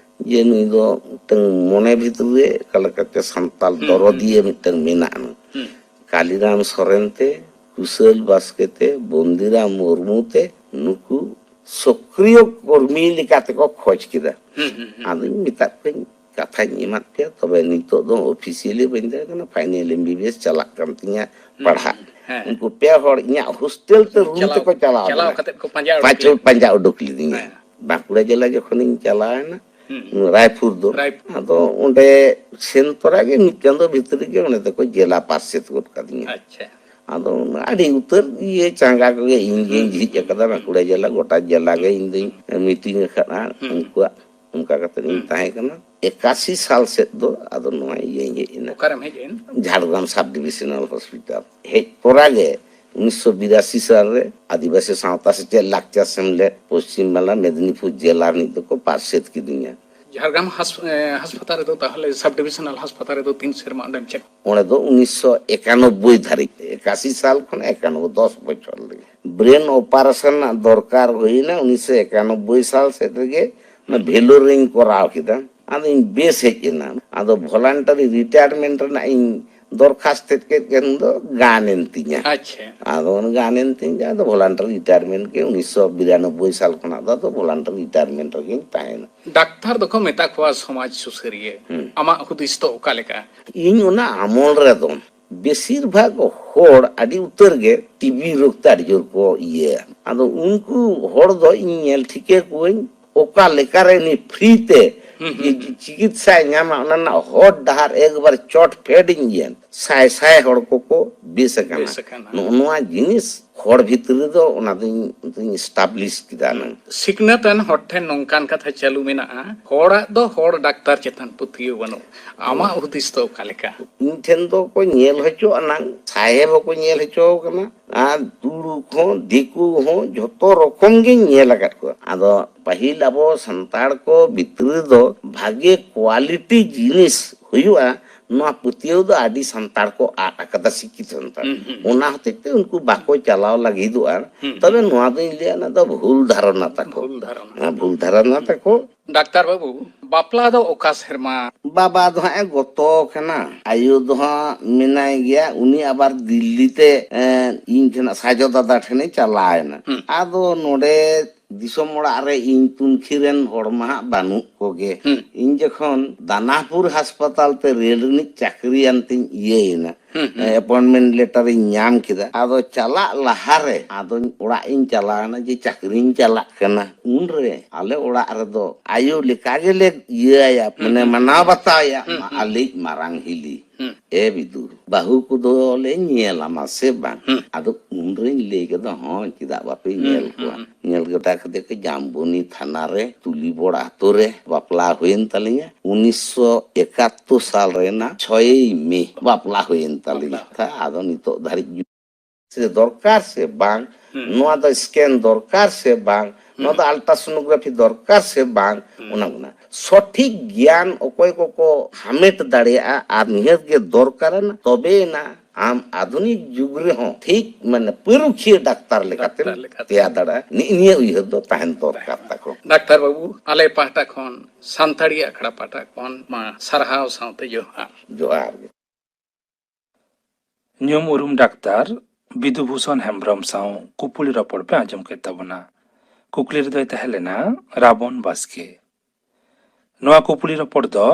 ᱡᱮ ᱱᱩᱭ ᱫᱚ ᱢᱤᱫᱴᱟᱝ ᱢᱚᱱᱮ ᱵᱷᱤᱛᱨᱤ ᱨᱮ ᱚᱠᱟ ᱞᱮᱠᱟᱛᱮ ᱥᱟᱱᱛᱟᱞ ᱦᱩᱸ, ᱦᱩᱸ᱾ ᱫᱚᱨᱚᱫᱤᱭᱟᱹ ᱢᱤᱫᱴᱟᱝ ᱢᱮᱱᱟᱜ ᱟᱱᱟ᱾ ᱦᱩᱸ᱾ ᱠᱟᱞᱤᱨᱟᱢ ᱥᱚᱨᱮᱱ ᱛᱮ, ᱠᱩᱥᱟᱹᱞ ᱵᱟᱥᱠᱮ ᱛᱮ, ᱵᱚᱱᱫᱤᱨᱟᱢ ᱢᱩᱨᱢᱩ ᱛᱮ, ᱱᱩᱠᱩ ᱥᱚᱠᱨᱤᱭᱚ ᱠᱚᱨᱢᱤ ᱞᱮᱠᱟ ᱛᱮᱠᱚ ᱠᱷᱚᱡᱽ ᱠᱮᱫᱟ᱾ ᱦᱩᱸ, ᱦᱩᱸ, ᱦᱩᱸ᱾ ᱟᱫᱚᱧ ᱢᱮᱛᱟᱫ ᱠᱚᱣᱟᱧ, ᱠᱟᱛᱷᱟᱧ ᱮᱢᱟᱫ ᱯᱮᱭᱟ, ᱛᱚᱵᱮ ᱱᱤᱛᱚᱜ ᱫᱚ officially ᱵᱟᱹᱧ ᱫᱟᱲᱮᱭᱟᱜ ᱠᱟᱱᱟ, final M B B S ᱪᱟᱞᱟᱜ ᱠᱟᱱ ᱛᱤᱧᱟ ᱦᱩᱸ, ᱯᱟᱲᱦᱟᱜ᱾ ᱦᱮᱸ᱾ ᱩᱱᱠᱩ ᱯᱮ ᱦᱚᱲ ᱤᱧᱟᱹᱜ hostel ᱛᱮ room ᱪᱟᱞᱟᱣ, ᱛᱮᱠᱚ ᱪᱟᱞᱟᱣ ᱪᱟᱞᱟᱣ ᱞᱮᱱᱟ᱾ ᱠᱟᱛᱮ ᱠᱚ ᱯᱟᱸᱡᱟ ᱩᱰᱩᱠ ᱯᱟᱸᱪ ᱦᱚᱲ ᱞᱮᱫ ᱯᱟᱸᱡᱟ ᱠᱚᱣᱟ᱾ ᱩᱰᱩᱠ ᱞᱤᱫᱤᱧᱟ᱾ ᱦᱮᱸ᱾ ᱵᱟᱸᱠᱩᱲᱟ ᱡᱮᱞᱟ ᱡᱚᱠᱷᱚᱱᱤᱧ ᱪᱟᱞᱟᱣᱮᱱᱟ, ᱦᱩᱸ᱾ ᱨᱟᱭᱯᱩᱨ ᱫᱚ, ᱨᱟᱭᱯᱩᱨ᱾ ᱟᱫᱚ ᱚᱸᱰᱮ ᱥᱮᱱ ᱛᱚᱨᱟ ᱜᱮ ᱢᱤᱫ ᱪᱟᱸᱫᱚ ᱵᱷᱤᱛᱨᱤ ᱜᱮ ᱚᱸᱰᱮ ᱫᱚᱠᱚ ᱡᱮᱞᱟ ᱯᱟᱨᱥᱮᱛ ᱜᱚᱫ ᱠᱟᱫᱤᱧᱟ᱾ ᱟᱪᱪᱷᱟ᱾ ᱟᱫᱚ ᱚᱱᱟ ᱟᱹᱰᱤ ᱩᱛᱟᱹᱨ ᱤᱭᱟᱹ ᱪᱟᱸᱜᱟ ᱠᱚᱜᱮ ᱤᱧ ᱜᱤᱧ ᱦᱩᱸ, ᱡᱷᱤᱡ ᱦᱩᱸ, ᱟᱠᱟᱫᱟ, ᱦᱩᱸ᱾ ᱵᱟᱸᱠᱩᱲᱟ ᱡᱮᱞᱟ ᱜᱚᱴᱟ ᱡᱮᱞᱟ ᱜᱮ ᱤᱧ ᱫᱩᱧ meeting ᱟᱠᱟᱫᱼᱟ᱾ ᱦᱩᱸ᱾ ᱩᱱᱠᱩᱣᱟᱜ ᱚᱱᱠᱟ ᱠᱟᱛᱮ ᱤᱧ ᱦᱩᱸ᱾ ᱛᱟᱦᱮᱸ ᱠᱟᱱᱟ᱾ ᱮᱠᱟᱥᱤ ᱥᱟᱞ ᱥᱮᱫ ᱫᱚ ᱟᱫᱚ ᱱᱚᱣᱟ ᱤᱭᱟᱹᱧ ᱦᱮᱡ ᱮᱱᱟ᱾ ᱚᱠᱟᱨᱮᱢ ᱦᱮᱡ ᱮᱱ? Jhargram sub divisional hospital᱾ ᱦᱮᱡ ᱛᱚᱨᱟ ᱜᱮ ᱩᱱᱤᱥᱥᱚ ᱵᱤᱨᱟᱥᱤ ᱥᱟᱞ ᱨᱮ ᱟᱹᱫᱤᱵᱟᱹᱥᱤ ᱥᱟᱶᱛᱟ ᱥᱮᱪᱮᱫ ᱞᱟᱠᱪᱟᱨ ᱥᱮᱢᱞᱮᱫ ᱯᱚᱥᱪᱤᱢ ᱵᱟᱝᱞᱟ ᱢᱮᱫᱽᱱᱤᱯᱩᱨ ᱡᱮᱞᱟ ᱨᱤᱱᱤᱡ ᱫᱚᱠᱚ ᱯᱟᱨᱥᱮᱛ ᱠᱤᱫᱤᱧᱟ᱾ ᱡᱷᱟᱲᱜᱨᱟᱢ ᱦᱟᱥ-, ᱮ, ᱦᱟᱥᱯᱟᱛᱟᱞ ᱨᱮᱫᱚ ᱛᱟᱦᱚᱞᱮ sub divisional ᱦᱟᱥᱯᱟᱛᱟᱞ ᱨᱮᱫᱚ ᱛᱤᱱ ᱥᱮᱨᱢᱟ ᱚᱸᱰᱮᱢ ᱪᱮᱫ? ᱚᱸᱰᱮ ᱫᱚ ᱩᱱᱤᱥᱥᱚ ᱮᱠᱟᱱᱚᱵᱵᱳᱭ ᱫᱷᱟᱹᱨᱤᱡ, ᱮᱠᱟᱥᱤ ᱥᱟᱞ ᱠᱷᱚᱱ ᱮᱠᱟᱱᱚᱵᱵᱳᱭ, ᱫᱚᱥ ᱵᱚᱪᱷᱚᱨ ᱞᱟᱹᱜᱤᱫ᱾ Brain operation ᱨᱮᱱᱟᱜ ᱫᱚᱨᱠᱟᱨ ᱦᱩᱭᱱᱟ ᱩᱱᱤᱥᱥᱚ ᱮᱠᱟᱱᱚᱵᱵᱳᱭ ᱥᱟᱞ ᱥᱮᱫ ᱨᱮᱜᱮ, ᱚᱱᱟ ᱦᱩᱸ᱾ ᱵᱷᱮᱞᱳᱨ ᱨᱤᱧ ᱠᱚᱨᱟᱣ ᱠᱮᱫᱟ᱾ ᱟᱫᱚᱧ ᱵᱮᱥ ᱦᱮᱡ ᱮᱱᱟ᱾ ᱟᱫᱚ voluntary retirement ᱨᱮᱱᱟᱜ ᱤᱧ ᱫᱚᱨᱠᱷᱟᱥᱛ ᱠᱮᱫ ᱠᱷᱟᱱ ᱫᱚ ᱜᱟᱱ ᱮᱱ ᱛᱤᱧᱟ᱾ ᱟᱪᱪᱷᱟ᱾ ᱟᱫᱚ ᱚᱱᱟ ᱜᱟᱱ ᱮᱱ ᱛᱤᱧ ᱠᱷᱟᱱ ᱫᱚ voluntary retirement ᱜᱮ ᱩᱱᱤᱥᱥᱚ ᱵᱤᱨᱟᱱᱚᱵᱵᱳᱭ ᱥᱟᱞ ᱠᱷᱚᱱᱟᱜ ᱫᱚ ᱟᱫᱚ voluntary retirement ᱨᱮᱜᱤᱧ ᱛᱟᱦᱮᱸᱱᱟ᱾ ᱰᱟᱠᱛᱟᱨ ᱫᱚᱠᱚ ᱢᱮᱛᱟ ᱠᱚᱣᱟ ᱥᱚᱢᱟᱡᱽ ᱥᱩᱥᱟᱹᱨᱤᱭᱟᱹ᱾ ᱦᱩᱸ᱾ ᱟᱢᱟᱜ ᱦᱩᱫᱤᱥ ᱫᱚ ᱚᱠᱟ ᱞᱮᱠᱟ? ᱤᱧ ᱚᱱᱟ ᱟᱢᱚᱞ ᱨᱮᱫᱚ ᱵᱮᱥᱤᱨ ᱵᱷᱟᱜᱽ ᱦᱚᱲ ᱟᱹᱰᱤ ᱩᱛᱟᱹᱨ ᱜᱮ ᱴᱤᱵᱤ ᱨᱳᱜᱽ ᱛᱮ ᱟᱹᱰᱤ ᱡᱳᱨ ᱠᱚ ᱤᱭᱟᱹᱭᱟ᱾ ᱟᱫᱚ ᱩᱱᱠᱩ ᱦᱚᱲ ᱫᱚ ᱤᱧ ᱧᱮᱞ ᱴᱷᱤᱠᱟᱹ ᱠᱚᱣᱟᱹᱧ, ᱚᱠᱟ ᱞᱮᱠᱟᱨᱮ ᱩᱱᱤ free ᱛᱮ ᱦᱩᱸ, ᱦᱩᱸ, ᱡᱮ ᱦᱩᱸ᱾ ᱪᱤᱠᱤᱛᱥᱟᱭ ᱧᱟᱢᱟ, ᱚᱱᱟ ᱨᱮᱱᱟᱜ ᱦᱚᱨ ᱰᱟᱦᱟᱨ ᱮᱠᱵᱟᱨ ᱪᱚᱴ ᱯᱷᱮᱰ ᱤᱧ ᱧᱮᱞ, ᱥᱟᱭ ᱥᱟᱭ ᱦᱚᱲ ᱠᱚᱠᱚ ᱵᱮᱥ ᱟᱠᱟᱱᱟ᱾ ᱵᱮᱥ ᱟᱠᱟᱱᱟ᱾ ᱱᱚᱜᱼᱚ ᱱᱚᱣᱟ ᱡᱤᱱᱤᱥ ᱦᱚᱲ ᱵᱷᱤᱛᱨᱤ ᱨᱮᱫᱚ ᱚᱱᱟ ᱫᱚᱧ, ᱫᱚᱧ establish ᱠᱮᱫᱟ ᱱᱟᱝ᱾ ᱥᱤᱠᱷᱱᱟᱹᱛ ᱟᱱ ᱦᱚᱲ ᱴᱷᱮᱱ ᱱᱚᱝᱠᱟᱱ ᱠᱟᱛᱷᱟ ᱪᱟᱹᱞᱩ ᱢᱮᱱᱟᱜᱼᱟ, ᱦᱚᱲᱟᱜ ᱫᱚ ᱦᱚᱲ ᱰᱟᱠᱛᱟᱨ ᱪᱮᱛᱟᱱ ᱯᱟᱹᱛᱭᱟᱹᱣ ᱵᱟᱹᱱᱩᱜ᱾ ᱟᱢᱟᱜ ᱦᱩᱫᱤᱥ ᱫᱚ ᱚᱠᱟ ᱞᱮᱠᱟ? ᱤᱧ ᱴᱷᱮᱱ ᱫᱚ ᱠᱚ ᱧᱮᱞ ᱦᱚᱪᱚ ᱟᱱᱟᱝ, ᱥᱟᱦᱮᱵ ᱦᱚᱸᱠᱚ ᱧᱮᱞ ᱦᱚᱪᱚ ᱟᱠᱟᱱᱟ, ᱟᱨ ᱛᱩᱲᱩᱠ ᱦᱚᱸ, ᱫᱤᱠᱩ ᱦᱚᱸ, ᱡᱷᱚᱛᱚ ᱨᱚᱠᱚᱢ ᱜᱤᱧ ᱧᱮᱞ ᱟᱠᱟᱫ ᱠᱚᱣᱟ᱾ ᱟᱫᱚ ᱯᱟᱹᱦᱤᱞ ᱟᱵᱚ ᱥᱟᱱᱛᱟᱲ ᱠᱚ ᱵᱷᱤᱛᱨᱤ ᱫᱚ ᱵᱷᱟᱜᱮ quality ᱡᱤᱱᱤᱥ ᱦᱩᱭᱩᱜᱼᱟ, ᱱᱚᱣᱟ ᱯᱟᱹᱛᱭᱟᱹᱣ ᱫᱚ ᱟᱹᱰᱤ ᱥᱟᱱᱛᱟᱲ ᱠᱚ ᱟᱫ ᱟᱠᱟᱫᱟ, ᱥᱤᱠᱠᱷᱤᱛ ᱥᱟᱱᱛᱟᱲ᱾ ᱦᱩᱸ, ᱦᱩᱸ᱾ ᱚᱱᱟ ᱦᱚᱛᱮᱡ ᱛᱮ ᱩᱱᱠᱩ ᱵᱟᱠᱚ ᱪᱟᱞᱟᱣ ᱞᱟᱹᱜᱤᱫᱚᱜᱼᱟ᱾ ᱦᱩᱸ, ᱛᱚᱵᱮ ᱦᱩᱸ᱾ ᱱᱚᱣᱟ ᱫᱚᱧ ᱞᱟᱹᱭᱟ, ᱚᱱᱟ ᱫᱚ ᱵᱷᱩᱞ ᱫᱷᱟᱨᱚᱱᱟ ᱛᱟᱠᱚ᱾ ᱵᱷᱩᱞ ᱫᱷᱟᱨᱚᱱᱟ᱾ ᱦᱮᱸ, ᱵᱷᱩᱞ ᱫᱷᱟᱨᱚᱱᱟ ᱛᱟᱠᱚ᱾ ᱰᱟᱠᱛᱟᱨ ᱵᱟᱹᱵᱩ, ᱵᱟᱯᱞᱟ ᱫᱚ ᱚᱠᱟ ᱥᱮᱨᱢᱟ? ᱵᱟᱵᱟ ᱫᱚ ᱦᱟᱸᱜ ᱮ ᱜᱚᱛᱚ ᱠᱟᱱᱟ, ᱟᱭᱳ ᱫᱚ ᱦᱟᱸᱜ ᱢᱮᱱᱟᱭ ᱜᱮᱭᱟ, ᱩᱱᱤ ᱟᱵᱟᱨ ᱫᱤᱞᱞᱤ ᱛᱮ, ᱮᱸ, ᱤᱧ ᱴᱷᱮᱱ, ᱥᱟᱡᱚ ᱫᱟᱫᱟ ᱴᱷᱮᱱᱮ ᱪᱟᱞᱟᱣ ᱮᱱᱟ᱾ ᱦᱩᱸ᱾ ᱟᱫᱚ ᱱᱚᱰᱮ ᱫᱤᱥᱚᱢ ᱚᱲᱟᱜ ᱨᱮ ᱤᱧ ᱛᱩᱱᱠᱷᱤ ᱨᱮᱱ ᱦᱚᱲ ᱢᱟ ᱦᱟᱸᱜ ᱵᱟᱹᱱᱩᱜ ᱠᱚᱜᱮ᱾ ᱦᱩᱸ᱾ ᱤᱧ ᱡᱚᱠᱷᱚᱱ ᱫᱟᱱᱟᱯᱩᱨ ᱦᱟᱥᱯᱟᱛᱟᱞ ᱛᱮ ᱨᱮᱞ ᱨᱤᱱᱤᱡ ᱪᱟᱹᱠᱨᱤᱭᱟᱱ ᱛᱤᱧ ᱤᱭᱟᱹᱭᱮᱱᱟ, ᱦᱩᱸ, ᱦᱩᱸ᱾ ᱮ, appointment letter ᱤᱧ ᱧᱟᱢ ᱠᱮᱫᱟ᱾ ᱟᱫᱚ ᱪᱟᱞᱟᱜ ᱞᱟᱦᱟᱨᱮ ᱟᱫᱚᱧ ᱚᱲᱟᱜ ᱤᱧ ᱪᱟᱞᱟᱣᱮᱱᱟ ᱡᱮ ᱪᱟᱹᱠᱨᱤᱧ ᱪᱟᱞᱟᱜ ᱠᱟᱱᱟ᱾ ᱩᱱᱨᱮ ᱟᱞᱮ ᱚᱲᱟᱜ ᱨᱮᱫᱚ ᱟᱭᱳ ᱞᱮᱠᱟ ᱜᱮᱞᱮ ᱤᱭᱟᱹᱭᱟ, ᱦᱩᱸ, ᱢᱟᱱᱮ ᱦᱩᱸ᱾ ᱢᱟᱱᱟᱣ ᱵᱟᱛᱟᱣᱮᱭᱟ, ᱦᱩᱸ, ᱢᱟ ᱦᱩᱸ᱾ ᱟᱞᱮᱭᱤᱡ ᱢᱟᱨᱟᱝ ᱦᱤᱞᱤ᱾ ᱦᱩᱸ᱾ ᱮ ᱵᱤᱫᱩ, ᱵᱟᱹᱦᱩ ᱠᱚᱫᱚ ᱞᱮ ᱧᱮᱞ ᱟᱢᱟ ᱥᱮ ᱵᱟᱝ? ᱦᱩᱸ᱾ ᱟᱫᱚ ᱩᱱᱨᱮᱧ ᱞᱟᱹᱭ ᱠᱮᱫᱟ, ᱦᱚᱸ, ᱪᱮᱫᱟᱜ ᱵᱟᱯᱮ ᱦᱩᱸ, ᱧᱮᱞ ᱦᱩᱸ, ᱠᱚᱣᱟ? ᱦᱩᱸ᱾ ᱧᱮᱞ ᱠᱮᱫᱟ ᱠᱟᱛᱮ ᱠᱚ ᱡᱟᱢᱵᱚᱱᱤ ᱛᱷᱟᱱᱟ ᱨᱮ ᱛᱩᱞᱤᱵᱚᱲ ᱟᱛᱳ ᱨᱮ ᱵᱟᱯᱞᱟ ᱦᱩᱭᱮᱱ ᱛᱟᱞᱤᱧᱟ᱾ ᱩᱱᱤᱥᱥᱚ ᱮᱠᱟᱛᱛᱳᱨ ᱥᱟᱞ ᱨᱮᱱᱟᱜ ᱪᱷᱚᱭᱮᱭ ᱢᱮ ᱵᱟᱯᱞᱟ ᱦᱩᱭᱮᱱ ᱛᱟᱞᱤᱧᱟ᱾ ᱵᱟᱯᱞᱟ᱾ ᱛᱟ ᱟᱫᱚ ᱱᱤᱛᱚᱜ ᱫᱷᱟᱹᱨᱤᱡ ᱥᱮ ᱫᱚᱨᱠᱟᱨ ᱥᱮ ᱵᱟᱝ, ᱦᱩᱸ᱾ ᱱᱚᱣᱟ ᱫᱚ scan ᱫᱚᱨᱠᱟᱨ ᱥᱮ ᱵᱟᱝ, ᱱᱚᱣᱟ ᱦᱩᱸ᱾ ᱫᱚ ultrasonography ᱫᱚᱨᱠᱟᱨ ᱥᱮ ᱵᱟᱝ, ᱦᱩᱸ᱾ ᱚᱱᱟ ᱠᱟᱱᱟ᱾ ᱥᱚᱴᱷᱤᱠ ᱜᱮᱭᱟᱱ ᱚᱠᱚᱭ ᱠᱚᱠᱚ ᱦᱟᱢᱮᱴ ᱫᱟᱲᱮᱭᱟᱜᱼᱟ ᱟᱨ ᱱᱤᱦᱟᱹᱛ ᱜᱮ ᱫᱚᱨᱠᱟᱨᱟᱱᱟ, ᱛᱚᱵᱮᱭᱮᱱᱟ ᱟᱢ ᱟᱫᱷᱩᱱᱤᱠ ᱡᱩᱜᱽ ᱨᱮᱦᱚᱸ ᱴᱷᱤᱠ, ᱢᱟᱱᱮ, ᱯᱟᱹᱨᱩᱠᱷᱤᱭᱟᱹ ᱰᱟᱠᱛᱟᱨ ᱞᱮᱠᱟᱛᱮᱢ ᱰᱟᱠᱛᱟᱨ ᱞᱮᱠᱟᱛᱮ᱾ ᱛᱮᱭᱟᱨ ᱫᱟᱲᱮᱭᱟᱜᱼᱟ᱾ ᱱᱤᱜ ᱱᱤᱭᱟᱹ ᱩᱭᱦᱟᱹᱨ ᱫᱚ ᱛᱟᱦᱮᱱ ᱫᱚᱨᱠᱟᱨ ᱛᱟᱠᱚ᱾ ᱰᱟᱠᱛᱟᱨ ᱵᱟᱹᱵᱩ, ᱟᱞᱮ ᱯᱟᱦᱴᱟ ᱠᱷᱚᱱ, ᱥᱟᱱᱛᱟᱲᱤ ᱟᱠᱷᱲᱟ ᱯᱟᱦᱴᱟ ᱠᱷᱚᱱ ᱢᱟ ᱥᱟᱨᱦᱟᱣ ᱥᱟᱶᱛᱮ ᱡᱚᱦᱟᱨ᱾ ᱡᱚᱦᱟᱨ ᱜᱮ᱾ ᱧᱩᱢ ᱩᱨᱩᱢ ᱰᱟᱠᱛᱟᱨ ᱵᱤᱫᱩ ᱵᱷᱩᱥᱚᱱ ᱦᱮᱢᱵᱽᱨᱚᱢ ᱥᱟᱶ ᱠᱩᱯᱩᱞᱤ ᱨᱚᱯᱚᱲ ᱯᱮ ᱟᱸᱡᱚᱢ ᱠᱮᱫ ᱛᱟᱵᱚᱱᱟ᱾ ᱠᱩᱠᱞᱤ ᱨᱮᱫᱚᱭ ᱛᱟᱦᱮᱸ ᱞᱮᱱᱟ ᱨᱟᱵᱚᱱ ᱵᱟᱥᱠᱮ᱾ ᱱᱚᱣᱟ ᱠᱩᱯᱩᱞᱤ ᱨᱚᱯᱚᱲ ᱫᱚ